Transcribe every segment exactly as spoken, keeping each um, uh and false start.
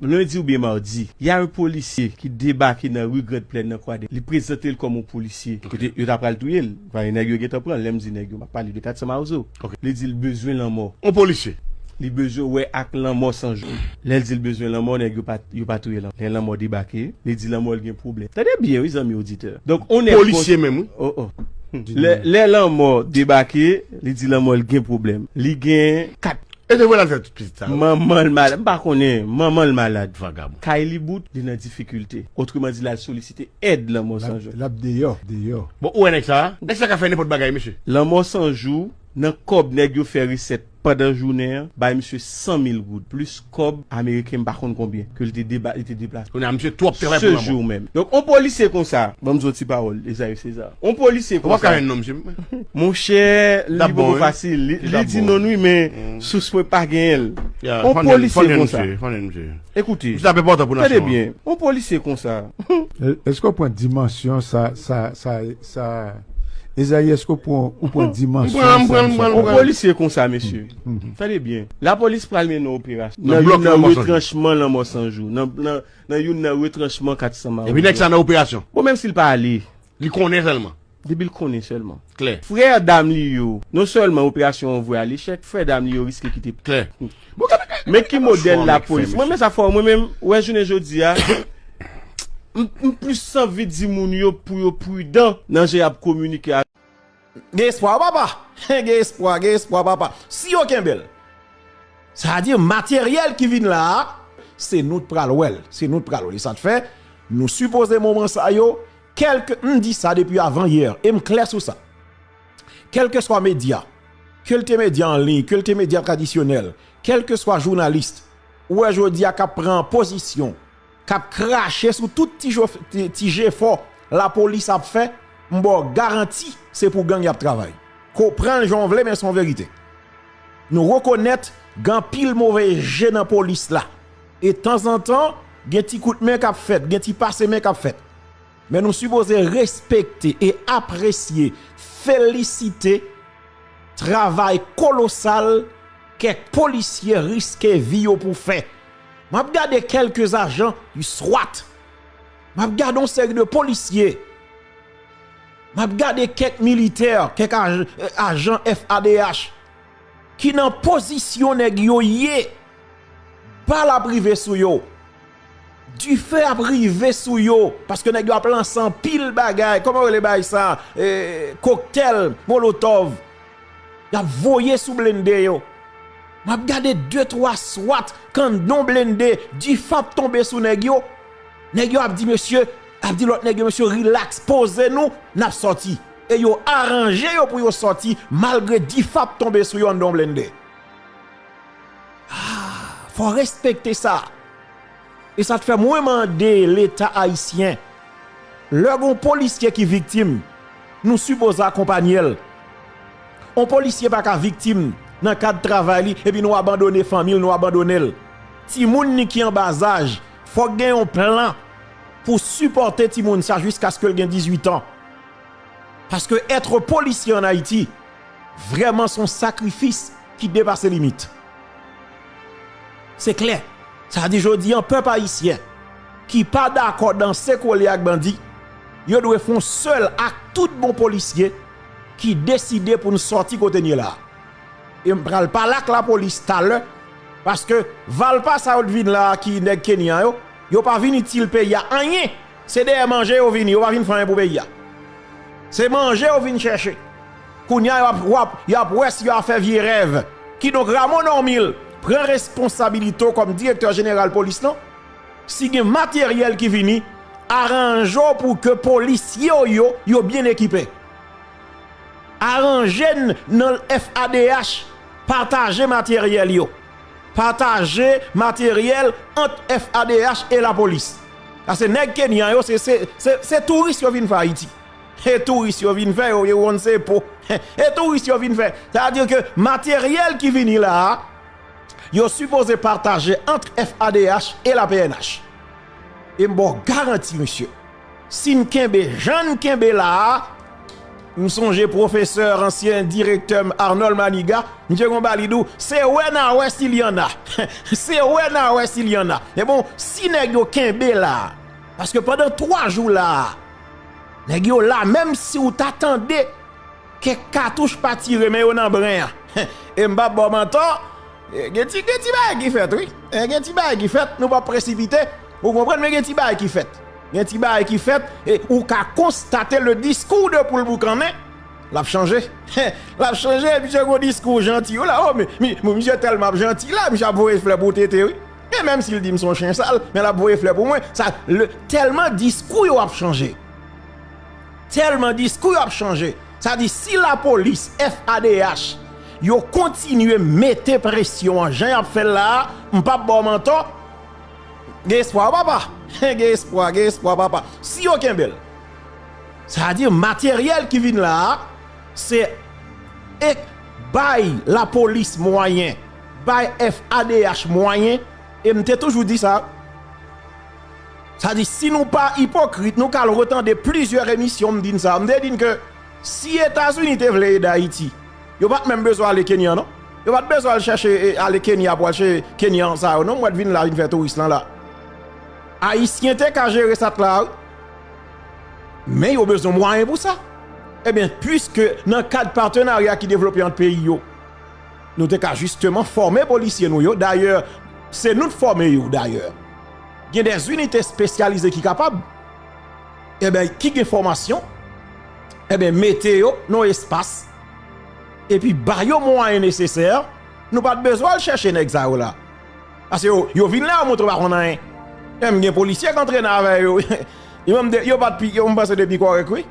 Lendi oubyen madi, y a yon polisye ki debake nan ri Grand Plaine nan Kwadèboukè. Li prezante l kòm yon polisye. Kote yo ta pral touye l. Paske nèg yo gentan pran l. Lè m di nèg yo, m ap pale de Katsan Mawozo. Li di l bezwen lanmò. Yon polisye. Li bezwen wè ak lanmò Sanjou. Lè l di l bezwen lanmò, nèg yo pa, yo pa touye lanmò. Lè lanmò debake, li di lanmò l gen pwoblèm. Tande byen, wi, zanmi oditè. Donk, on nèg. Polisye menm, wi. Oh, oh. Lè, lè lanmò debake, li di lanmò l gen pwoblèm. Li gen kat. E te vre l al fè tout pitit sa yo. Manman l malad. M pa konnen. Manman l malad. Vagabon. Kay li bout, li nan difikilte. Otreman di, l al solisite èd Lanmò Sanjou. L ap deyò, deyò. Bon, ou wè nèg sa a? Nèg sa ka fè nenpòt bagay, mesye. Lanmò Sanjou, nan kòb nèg yo fè resèt pandan jounen an, bay misye san mil goud, plis kòb ameriken m pa konn konbyen, ke l te deba-, li te deplase. Kounye a, misye twòp travay pou lanmò. Se jou menm. Donk, on polisye konsa, ban m di yon ti pawòl, Ezayi Seza. On polisye konsa. Ou pa ka jwenn non, mesye. Monchè, li poko fasil. Li, li di non, wi, men sous mwen pa genyen l. On polisye konsa. Ekoute, tande byen. On polisye konsa. Èske w pran dimansyon sa, sa, sa, sa, Ezayi, èske w pran, ou pran dimansyon sa? On polisye konsa, mesye. Tande byen. Lapolis pral mennen operasyon nan youn nan retranchman Lanmò Sanjou. Nan, nan, nan youn nan retranchman Katsan Mawozo. Epi nèg sa nan operasyon. Bon, menm si l pa ale. Li konnen sèlman. Depi l konnen sèlman. Klè. Frè dam li yo, non sèlman operasyon an vwe a lechèk, frè dam li yo riske kite. Klè. Men ki modèl lapolis? Mwen menm sa fò, mwen menm, wè jounen jodi a, m, m plis anvi di moun yo pou yo pridan nan jan y ap kominike a. Gen espwa, papa! Gen espwa, gen espwa, papa. Si yo kenbe l. Sa vle di, materyèl ki vin la a, se nou t pral wè l. Se nou t pral wè l. E sa t fè, nou sipoze moman sa yo, kèlke, m di sa depi avan yè, e m klè sou sa. Kèlkeswa medya, ke l te medya an liy, ke l te medya tradisyonèl, kèlkeswa jounalis, ou wè jodi a k ap pran pozisyon, k ap krache sou tout ti jo-, ti, ti jefò lapolis ap fè, m ba w garanti se pou gang y ap travay. Ke w pran l jan w vle, men se yon verite. Nou rekonèt gen anpil move je nan polis la. E tanzantan, gen ti kout men k ap fèt, gen ti pase men k ap fèt. Men nou sipoze respekte e apresye, felisite travay kolosal kèk polisye riske vi yo pou fè. M ap gade kèlke ajan swat. M ap gade yon seri de polisye. M ap gade kèk militè, kèk aj-, ajan F A D H ki nan pozisyon nèg yo ye. Bal ap rive sou yo. Dife ap rive sou yo, paske nèg yo ap lanse anpil bagay. Kòman yo rele bagay sa? E, koktèl molotòv. Y ap voye sou blende yo. M ap gade de twa swat k anndan blende, dife ap tonbe sou nèg yo. Nèg yo ap di, mesye, ap di lòt nèg yo, mesye, rilaks, poze nou, n ap sòti. E yo aranje yo pou yo sòti, malgre dife ap tonbe sou yo anndan blende. Ah, fò respekte sa. E sa t fè mwen mande Leta ayisyen, lè gon polisye ki viktim, nou sipoze akonpanye l. On polisye pa ka viktim nan kad travay li, epi nou abandone fanmi l, nou abandone l. Timoun li ki an bazaj, fòk gen yon plan pou sipòte timoun sa jiskaske l gen dizuit an. Paske èt polisye ann Ayiti, vrèman se yon sakrifis ki depase limit. Se klè. Sa di jodi an, pèp ayisyen ki pa dakò danse kole ak bandi, yo dwe fè yon sèl ak tout bon polisye ki deside pou n sòti kote n ye la a. E m pral pale ak lapolis talè, paske valpa sa yo t vin la a ki nèg Kenya yo, yo pa vin itil peyi a anyen. Se dèyè manje yo vini, yo pa vin fè anyen pou peyi a. Se manje yo vin chèche. Kounye a, y ap, w ap, y ap wè si y a fè vye rèv. Kidonk, Rameau Normil, pran responsabilite w kòm direktè jeneral polis lan. Si gen materyèl ki vini, aranje w pou ke polisye w yo, yo byen ekipe. Aranje n nan F A D H, pataje materyèl yo. Pataje materyèl ant F A D H e lapolis. Paske nèg Kenya yo, se, se, se, se touris yo vin fè Ayiti. E touris yo vin fè, yo, yo konn se po. E touris yo vin fè. Sa vle di ke materyèl ki vini la a, yo sipoze pataje ant F A D H e la P N H. E m ba w garanti, mesye, si n kenbe jan n kenbe la a, M sonje pwofesè, ansyen direktè m, Arnold Maniga, misye gon bagay li di w, se wè n a wè si l y en a. Se wè n a wè si l y en a. Men bon, si nèg yo kenbe la, paske pandan twa jou la, nèg yo la, menm si w ta tande kèk katouch pa tire, men yo nan bren an. E m p ap ba w mantò, e, gen ti, gen ti bagay ki fèt, wi. E, gen ti bagay ki fèt, nou p ap presipite, ou konprann, men gen ti bagay ki fèt. Gen ti bagay ki fèt, e ou ka konstate le diskou de poul boukannen, l ap chanje. L ap chanje, misye gon diskou janti, wi la, o, men, mi, mi, misye tèlman ap janti la, misye ap voye flè pou tete, wi. E menm si l di m se yon chen sal, men l ap voye flè pou mwen. Sa, le, tèlman diskou yo ap chanje. Tèlman diskou yo ap chanje. Sa di, si lapolis, F A D H, yo kontinye mete presyon an jan y ap fè l la a, m p ap ba w mantò, gen espwa, papa. Gen espwa, gen espwa, papa. Si yo kenbe l, sa di, materyèl ki vin la a, se e bay lapolis mwayen, bay F A D H mwayen, e m te toujou di sa. Sa di, si nou pa ipokrit, nou ka al retande plizyè emisyon, m di n sa. M te di n ke si Etazini te vle ede Ayiti, yo pa t menm bezwen ale Kenya, non. Yo pa t bezwen al chèche, e, ale Kenya pou al chèche Kenyan sa yo, non. M wè t vin la, vin fè touris lan la. Ayisyen te ka jere sa t la, wi. Men yo bezwen mwayen pou sa. Ebyen, piske nan kad patenarya ki devlope ant peyi yo, nou te ka jisteman fòme polisye nou yo. Dayè, se nou t fòme yo, dayè. Gen dè inite espesyalize ki kapab, ebyen, ki gen fòmasyon, ebyen, mete yo nan espas, epi ba yo mwayen nesesè, nou pa t bezwen al chèche nèg sa yo la. Paske yo, yo vin la, yo montre yo pa konn anyen. Menm gen polisye k antrene avè yo. Yo menm de, yo pa t pi, yo, m panse de pi kòrèk, wi.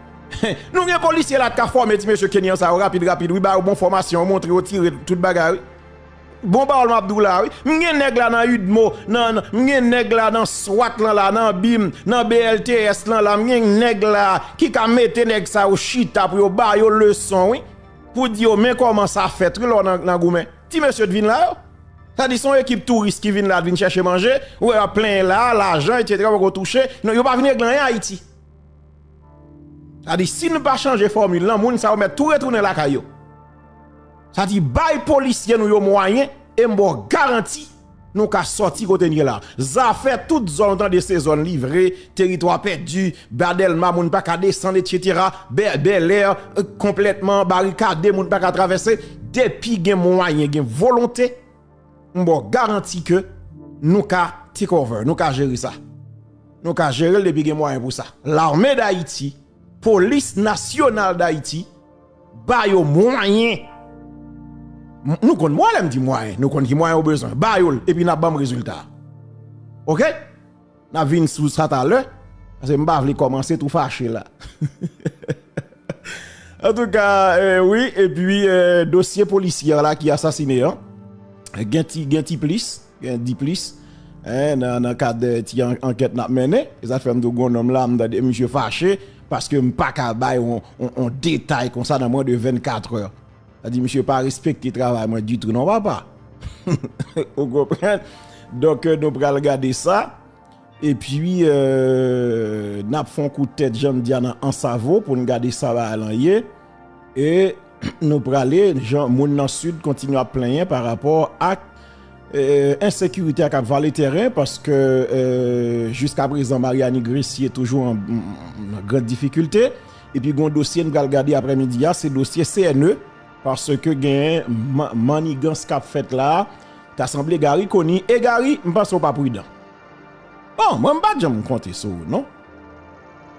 Nou gen polisye la k ka fòme ti mesye Kenyan sa yo rapid, rapid, wi, ba yo bon fòmasyon, montre yo tire tout bagay, wi. Bon pawòl m ap di w la, wi. M gen nèg la nan UDMO, nan, nan, m gen nèg la nan swat lan la, nan BIM, nan B L T S lan la, m gen nèg la ki ka mete nèg sa yo chita pou yo ba yo leson, wi. Pou di yo, men kòman sa fèt, wi, lè w nan, nan goumen. Ti mesye t vin la yo. Sa di, se yon ekip touris ki vin la, t vin chèche manje, ou wè y ap plenyen la, lajan, etsetera, poko touche. Non, yo pa vin regle anyen Ayiti. Sa di, si nou pa chanje fòmil lan, moun sa yo mèt tou retounen lakay yo. Sa di, bay polisye nou yo mwayen, e m ba w garanti, nou ka sòti kote n ye la. Zafè tout zòn, ou tande se zòn livre, teritwa pèdi, Ba Dèlma, moun pa ka desann, etsetera, Bè-, Bèlè, e, konplètman barikade, moun pa ka travèse. Depi gen mwayen, gen volonte, m ba w garanti ke nou ka take over, nou ka jere sa. Nou ka jere l depi gen mwayen pou sa. Lame d Ayiti, Polis Nasyonal d Ayiti, ba yo mwayen. M-, nou konn mwen lè m di mwayen, nou konn ki mwayen yo bezwen. Ba yo l, epi n ap ban m rezilta. Oke? N ap vin sou sa talè, paske m pa vle kòmanse tou fache la. Antouka, e, wi, epi, e, dosye polisyè la ki asasine an, gen ti, gen ti plis, gen ti plis, en, nan, nan kad, e, ti an-, ankèt n ap mennen. E sa fè m di w gon nonm la, m tande misye fache, paske m pa ka bay on, on, on detay konsa nan mwen de vennkatrè. Sa di, misye pa respekte travay mwen ditou, non, papa. Ou konprann? Donk, e, nou pral gade sa. Epi, e, n ap fè yon kout tèt, jan m di a, nan Ansavo pou n gade sa bagay lan ye. E nou prale, jan moun nan Sid kontinye ap plenyen pa rapò ak, e, ensekirite a k ap vale teren, paske, e, jiskaprezan, Mariani Gressier toujou an, an gran difikilte. Epi, gon dosye n pral gade aprèmidi a, se dosye C N E, paske gen ma-, mannigans k ap fèt la. Ta sanble Garry Conille. E Garry, m panse w pa pridan. Bon, mwen m pa t janm konte sou ou, non.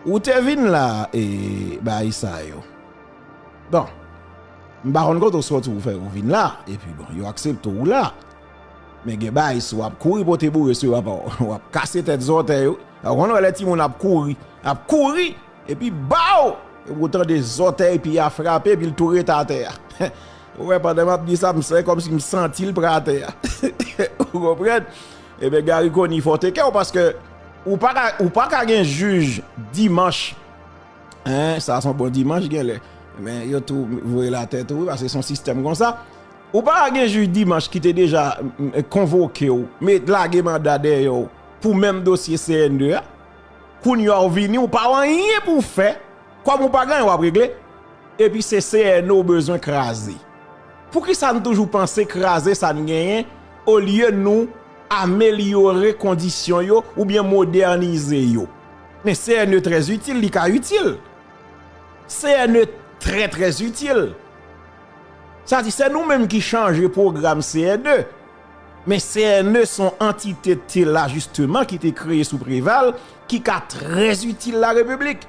Ou te vin la, e, bay sa yo. Bon, m pa konn kote w sòti, ou fè ou vin la, epi bon, yo aksepte w la. Men gen bay, si w ap kouri pote boure sou yo, w ap, w ap kase tèt zòtèy yo. Ou konn wè lè timoun ap kouri, ap kouri, epi baw! Epi w tande zòtèy epi a frape, epi l tou rete atè a. Ou wè, pandan m ap di sa, m se kòmsi m santi l pre atè a. Ou konprann? Ebyen, Garry Conille, fò w teke w, paske ou pa ka, ou pa ka gen jij dimanch. Hein, sa se yon bon dimanch, genlè. Men yo tou voye l atè tou, wi, paske se yon sistèm konsa. Ou pa ka gen jij dimanch ki te deja, m, m, konvoke w, met lage manda dèyè w pou menm dosye C N E a. Kounye a w vini, ou pa w anyen pou w fè. Kòm ou pa gen anyen w ap regle. Epi se C N E w bezwen kraze. Poukisa n toujou panse kraze sa n genyen, olye nou amelyore kondisyon yo oubyen modènize yo? Men C N E trè itil, li ka itil. C N E trè, trè itil. Sa di, se nou menm ki chanje pwogram C N E. Men C N E se yon antite te la, jisteman, ki te kreye sou Preval, ki ka trè itil la Repiblik.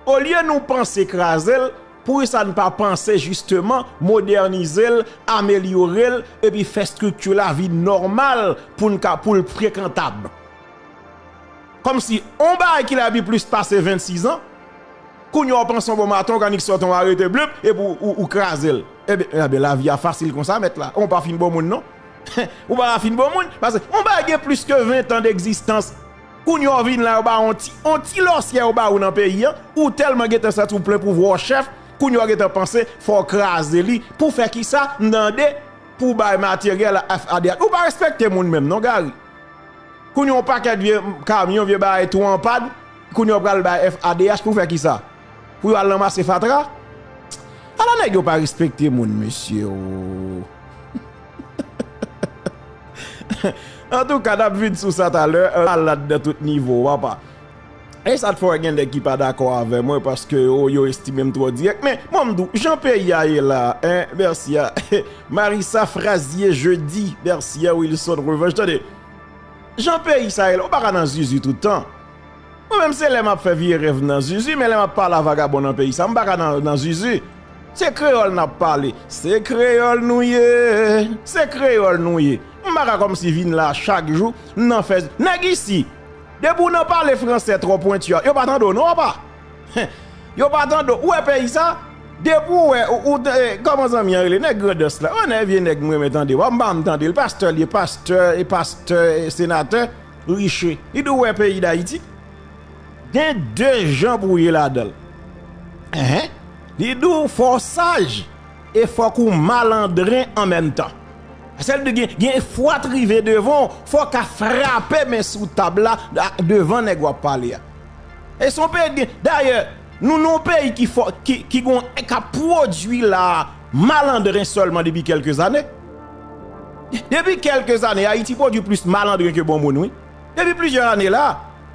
Olye nou panse kraze l, poukisa n pa panse jisteman modènize l, amelyore l, epi fè estrikti la vin nòmal pou n ka, pou l frekantab? Kòmsi on bagay ki la depi plis pase vennsis an, kounye a w panse yon bon maten, w ka nik sòti yon arete, blip, epi w, w, w kraze l. Ebyen, ebyen, lavi a fasil konsa, mèt la. On pa fin bon moun, non. Ou pa fin bon moun, paske on bagay gen plis ke ven tan degzistans. Kounye a w vin la, yo ba w on ti, on ti lòsyè yo ba ou nan peyi an, ou tèlman gentan santi w plen pouvwa w chèf, kounye a w gentan panse fò w kraze li. Pou fè kisa? M tande pou w bay materyèl a F A D H. Ou pa respekte moun menm, non, Gary. Kounye a yon pakèt vye kamyon, vye bagay tou an pàn, kounye a w pral bay F A D H pou fè kisa? Pou yo al ranmase fatra? Ala nèg yo pa respekte moun, mesye o. Antouka, n ap vin sou sa talè, euh, malad nan tout nivo, papa. E sa t fè gen nèg ki pa dakò avè mwen paske yo, yo estime m twò dirèk. Men, mwen m di w, jan peyi a ye la, en, mèsi a Marissa Frazier Jeudi, mèsi a Wilson Revanche. Tande, jan peyi sa ye la, ou pa ka nan zuzu tout tan. Mwen menm, se lè m ap fè vye rèv nan zuzu, men lè m ap pale a vagabon nan peyi sa, m pa ka nan, nan zuzu. Se kreyòl n ap pale. Se kreyòl nou ye. Se kreyòl nou ye. M pa ka kòmsi vin la chak jou, m nan fè. Nèg isi, depi w nan pale fransè twò pwenti, yo pa tande w non, papa. Yo pa tande w. Ou wè peyi sa? Depi w wè, ou, ou, eh, kòman zanmi an rele? Nèg Grandans la. Yon nèg, vye nèg m renmen tande. W ap m pa m tande l. Pastè l ye, pastè, e pastè, e senatè, Riche. Li di w wè peyi Dayiti. Gen de jan pou w ye ladan l. Enhen. Li di w fò w saj e fòk ou malandren an menm tan. Sa vle di gen, gen fwa t rive devan w, fò w ka frape men sou tab la, a, devan nèg w ap pale a. E se yon peyi, dayè, nou nan yon peyi ki fò, ki, ki gon, k ap pwodui la malandren sèlman depi kèlke zane. Depi kèlke zane, Ayiti pwodui plis malandren ke bon moun, wi. Depi plizyè ane la,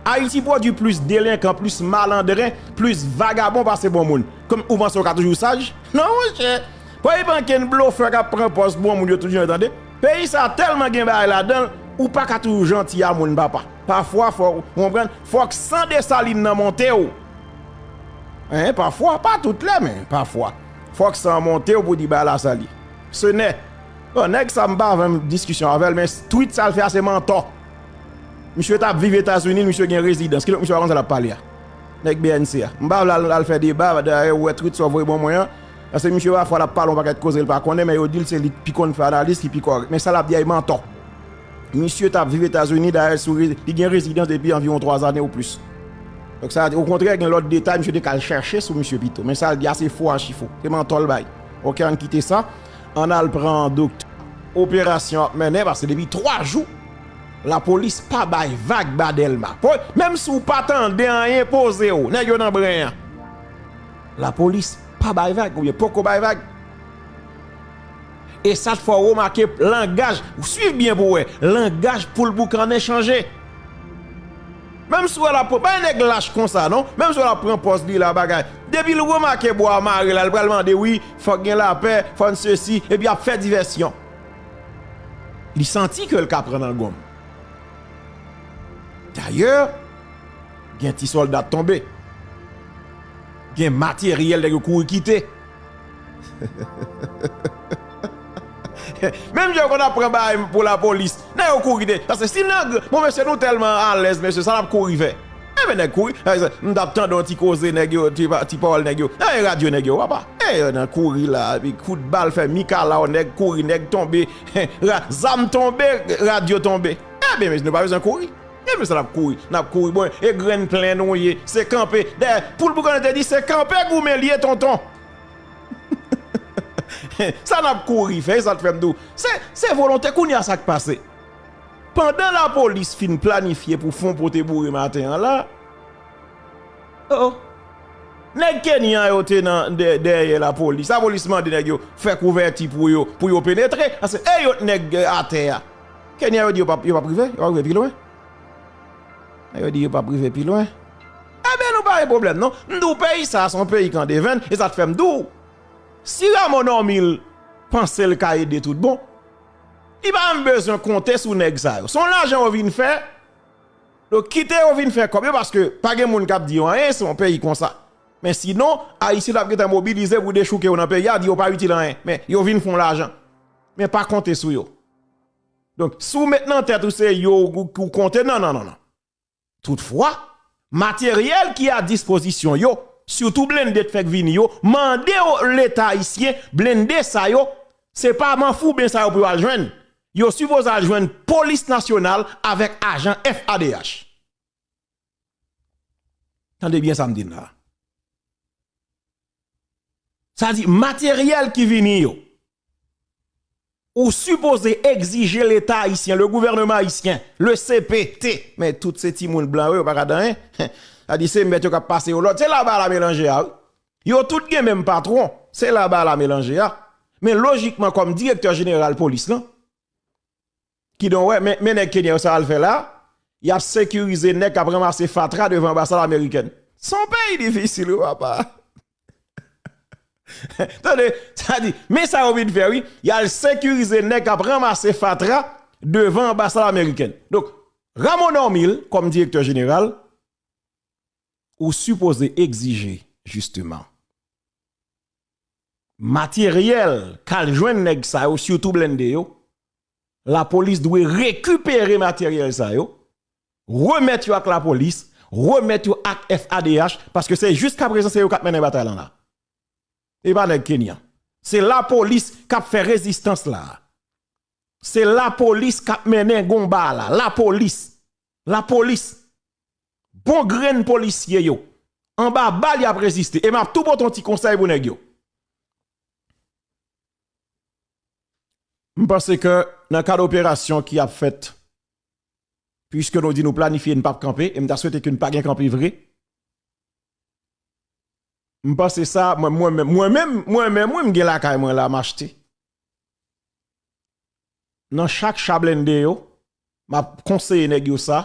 Ayiti pwodui plis delenkan, plis malandren, plis vagabon pase bon moun. Kòm ou panse w ka toujou saj? Non, monchè. Pwodui pa ankenn blofè k ap pran pòz bon moun yo toujou, tande. Peyi sa tèlman gen bagay ladan l, ou pa ka toujou janti a moun, papa. Pafwa, fò, ou konprann, fòk san Desalin nan monte w. Hein, pafwa, pa tout lè, men pafwa. Fòk san monte w pou di bagay la sa l ye. Se nè. Bon, nèg sa m pa anvi diskisyon avè l, men tweet sa l fè a se mantò. Misye t ap viv Etazini, misye gen rezidans. Kilòt misye pa konn sa l ap pale a? Nèg B N C a. M pa vle al, al fè deba, dayè ou wè tweet sa w voye ban mwen an. Paske misye pafwa l ap pale yon pakèt koze l pa konnen, men yo di l se li k pi konn fè analis, ki pi kòrèk. Men sa l ap di a e mantò. Misye t ap viv Etazini, dayè sou re-, li gen rezidans depi anviwon twa zane ou plis. Donk sa, okontrè, gen lòt detay misye te ka al chèche sou misye pito. Men sa l di a se fo, achi fo. Se mantò l bay. Oke, ann kite sa. Ann al pran doktè. Operasyon ap mennen, paske depi twa jou, lapolis pa bay vag ba Dèlma. Po-, menm si w pa tande anyen, poze w. Nèg yo nan bren an. Lapolis pa bay vag, oubyen poko bay vag. E sa t fè w remake langaj, ou swiv byen pou w wè, langaj Poul Boukannen chanje. Menm si w wè l ap pran, pa yon nèg lach konsa non, menm si w wè l ap pran pòz li la bagay. Depi l remake bwa a mare la, l pral mande wi, fòk gen lapè, fò n sesi, epi ap fè divèsyon. Li santi ke l ka pran nan gonm. Dayè, gen ti sòlda t tonbe. Gen materyèl nèg yo kouri kite. Menm jan yo konn ap pran bagay pou lapolis, nèg yo kouri kite. Paske si nèg, bon, mesye, nou tèlman alèz, mesye, sa n ap kouri fè? Enben, nèg kouri. M t ap tande yon ti koze nèg yo, ti pa-, ti pawòl nèg yo. Nan radyo nèg yo, papa. E yo nan kouri la, epi kout bal fè mikalaw, nèg kouri, nèg tonbe, ra-, zam tonbe, radyo tonbe. Enben, mesye, nou pa bezwen kouri. Enben, sa n ap kouri. N ap kouri, bon, e grenn plen nou ye, se kanpe. Dayè, Poul Boukannen te di, se kanpe goumen l ye, tonton. Sa n ap kouri fè, e sa t fè m di w. Se, se volonte, kounye a sa k pase. Pandan lapolis fin planifye pou fon pote boure maten an la, oh, oh. Nèg Kenya yo te nan dè-, dèyè lapolis. Lapolis mande nèg yo fè kouvèti pou yo, pou yo penetre. Paske e yo nèg, eh, atè a. Kenya yo di yo p ap, yo p ap rive, yo p ap rive pi lwen. Yo di yo p ap rive pi lwen. Ebyen, nou pa gen pwoblèm, non. M di w peyi sa, se yon peyi k an devenn, e sa t fè m di w, si Rameau Normil panse l ka ede tout bon, li pa menm bezwen konte sou nèg sa yo. Se yon lajan yo vin fè, donk kite yo vin fè kòb yo, paske pa gen moun k ap di yo anyen, se yon peyi konsa. Men sinon, Ayisyen t ap gentan mobilize pou dechouke yo nan peyi a, di yo pa itil anyen. Men yo vin fè yon lajan. Men pa konte sou yo. Donk, si w met nan tèt ou se yo ou, ou konte, non, non, non, non. Toutfwa, materyèl ki a dispozisyon yo, sitou blende k fèk vini yo, mande yo Leta ayisyen, blende sa yo, se pa manfouben sa yo pou yo al jwenn. Yo sipoze al jwenn Polis Nasyonal avèk ajan F A D H. Tande byen sa m di n la. Sa di, materyèl ki vini yo, ou sipoze egzije Leta ayisyen, le gouvènman ayisyen, le C P T, men tout se timoun blan yo, yo pa ka di anyen. Sa di, se mèt yo k ap pase yo lòd. Se laba la melanje a, wi. Yo tout gen menm patwon. Se laba la melanje a. Men lojikman, kòm direktè jeneral polis lan, kidonk, wè, men, men nèg Kenya yo sa al fè la, y ap sekirize nèg k ap ranmase fatra devan anbasad amerikèn. Se yon peyi difisil, wi, papa. Tande, sa di, men sa yo vin fè, wi. Y al sekirize nèg k ap ranmase fatra devan anbasad amerikèn. Donk, Rameau Normil, kòm direktè jeneral, ou sipoze egzije, jisteman, materyèl k al jwenn nèg sa yo, sitou blende yo. Lapolis dwe rekipere materyèl sa yo, remèt yo ak lapolis, remèt yo ak F A D H, paske se jiskaprezan se yo k ap mennen batay lan la. E pa nèg Kenya. Se lapolis k ap fè rezistans la. Se lapolis k ap mennen gonba la. Lapolis. Lapolis. Bon grenn polisye yo. Anba bal y ap reziste. E m ap tou pote yon ti konsèy pou nèg yo. M panse ke nan kad operasyon ki ap fèt, piske nou di nou planifye, n p ap kanpe, e m ta swete ke n pa gen kanpe vre. M panse sa, mwen, mwen menm, mwen menm, mwen menm, wi, m gen lakay mwen la, m achte. Nan chak cha blende yo, m ap konseye nèg yo sa,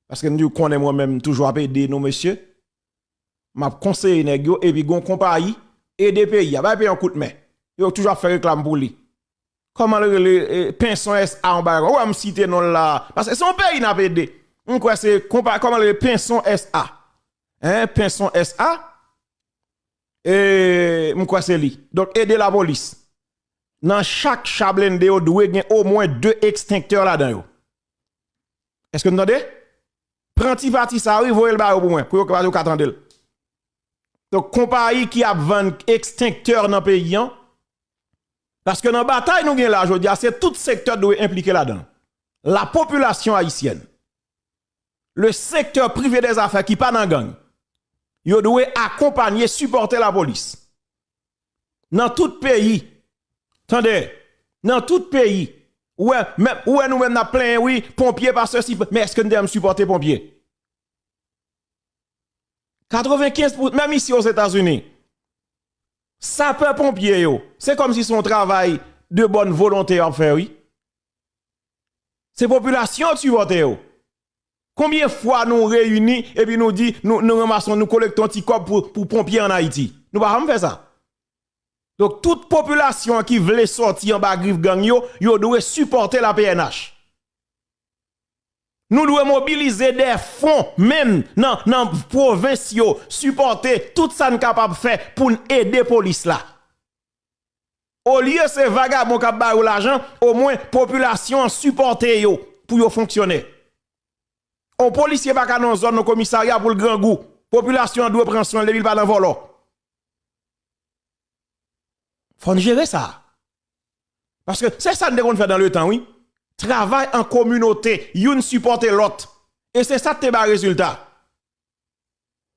paske m di w konnen mwen menm, m toujou ap ede nou, mesye. M ap konseye nèg yo, epi gon konpayi, ede peyi a, bay peyi a yon kout men. Yo toujou ap fè reklam pou li. Kòman l rele, eh, Penson S A, yon bagay. Ou wè m site non l la. Paske se yon peyi n ap ede. M kwè se konpa-, kòman l rele, Penson S A. Hein, Penson S A? E, m kwè se li. Donk, ede lapolis. Nan chak cha blende yo dwe gen omwen de ekstenktè ladan yo. Èske n tande? Pran ti pati sa, wi, voye l ba yo pou mwen, pou yo, yo ka tande l. Donk, konpayi ki ap vann ekstenktè nan peyi an, paske nan batay nou gen la jodi a, se tout sektè dwe enplike ladan l. Lapopilasyon ayisyèn, le sektè prive dèzafè ki pa nan gang, yo dwe akonpanye, sipòte lapolis. Nan tout peyi, tande, nan tout peyi, ou wè, men, ou wè nou menm n ap plenyen, wi, ponpye pa sesi, men èske n te janm sipòte ponpye? Katrevenkenz pou, menm isi Ozetazini, sapè ponpye yo, se kòmsi se yon travay de bòn volonte y ap fè, wi. Se popilasyon an ki sipòte yo. Konbyen fwa nou reyini epi nou di, nou, nou ranmase, nou kolekte yon ti kòb pou, pou ponpye ann Ayiti? Nou pa janm fè sa. Donk, tout popilasyon an ki vle sòti anba grif gang yo, yo dwe sipòte la P N H. Nou dwe mobilize dè fon menm nan, nan pwovens yo, sipòte tout sa n kapab fè pou n ede polis la. Olye se vagabon k ap ba yo lajan, omwen popilasyon an sipòte yo pou yo fonksyone. On polisye pa ka nan yon zòn, nan komisarya pou l grangou. Popilasyon an dwe pran swen l depi l pa nan vòlò. Fò n jere sa. Paske se sa n te konn fè dan letan, wi. Travay an kominote, youn sipòte lòt. E se sa k te bay rezilta.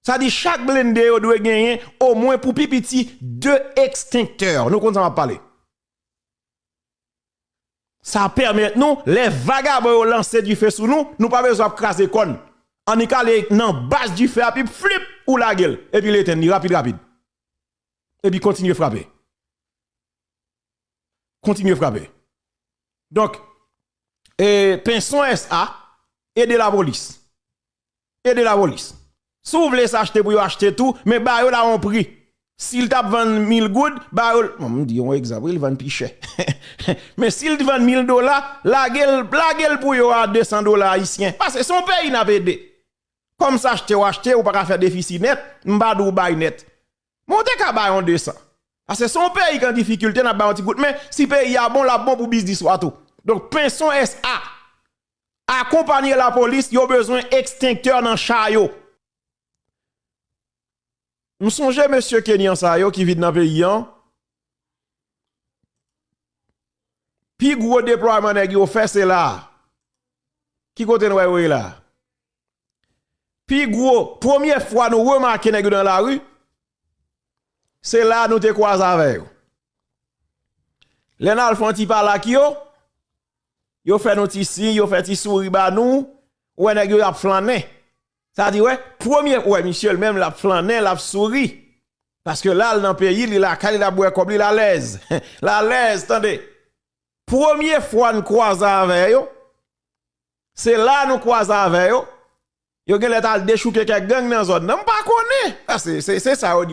Sa di chak blende yo dwe genyen omwen pou pi piti de ekstenktè. Nou konn sa m ap pale. Sa pèmèt nou, lè vagabon yo lanse dife sou nou, nou pa bezwen ap kraze kò n. Annik ale nan baz dife a, epi flip, ou lage l, epi l etenn li rapid, rapid. Epi kontinye frape. Kontinye frape. Donk, e, Penson S A, ede lapolis. Ede lapolis. Si w vle sa achte pou yo achte tou, men ba yo la yon pri. Si l t ap vann mil goud, ba yo l, bon, m di yon egzanp, wi, li vann pi chè. Men si l t vann mil dola, lage l, lage l pou yo a desan dola ayisyen. Paske se yon peyi n ap ede. Kòm sa achte w achte, ou pa ka fè defisi nèt, m pa di w bay nèt. Men w te ka bay yon desan. Paske se yon peyi k an difikilte, n ap bay yon ti kout men. Si peyi a bon, l ap bon pou biznis ou a tou. Donk, Penson S A. Akonpanye lapolis, yo bezwen ekstenktè nan cha yo. M sonje mesye Kenyan sa yo ki vin nan peyi an. Pi gwo deplwayman nèg yo fè se la. Ki kote n wè yo ye la? Pi gwo, premye fwa nou remake nèg yo nan lari, se la nou te kwaze avè yo. Lè n al fè yon ti pale ak yo, yo fè nou ti siy, yo fè ti souri ba nou, ou wè nèg yo ap flannen. Sa di, wè, premye, ou wè, misye l menm, l ap flannen, l ap souri. Paske la, l nan peyi, li lakay li, l ap bwè kòb li, l alèz. L alèz, tande. Premye fwa n kwaze avè yo, se la nou kwaze avè yo. Yo genlè t al dechouke kèk gang nan zòn nan. M pa konnen. Sa, se, se, se sa yo di.